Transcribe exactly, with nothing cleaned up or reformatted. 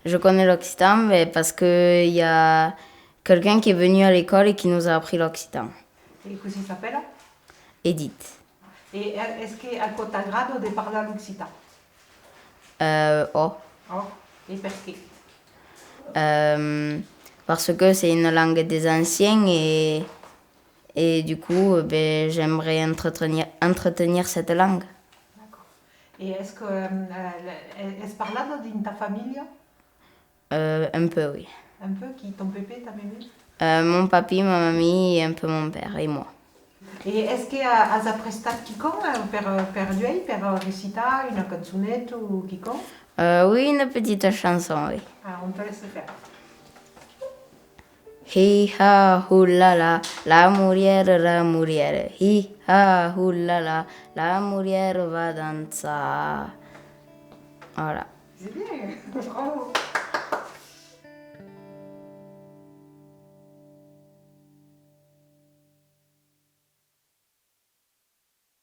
Je connais l'occitan, mais parce que il y a quelqu'un qui est venu à l'école et qui nous a appris l'occitan. E cossí s'apèla? Edith. E e-, es que aquò t'agrada de parlar l'occitan? Euh, oh. Oh, e perqué? Euh, parce que c'est une langue des anciens et, et du coup, euh, ben, j'aimerais entretenir, entretenir cette langue. D'accord. E es que, euh, es parlada dins ta familha? Euh, un peu, oui. Un peu, qui ton pépé, ta mémé? Euh, mon papy, ma mamie et un peu mon père et moi. E es que a-, as aprestat quicòm, euh, per, euh, per uèi, per, euh, recitar una cançoneta o quicòm? Euh, oui, une petite chanson, oui. Ah, on te laisse faire. Hi ha, hu la la, la morièra, la morièra. Hi ha, hu la la, la morièra va dançar. Voilà. C'est bien, bravo.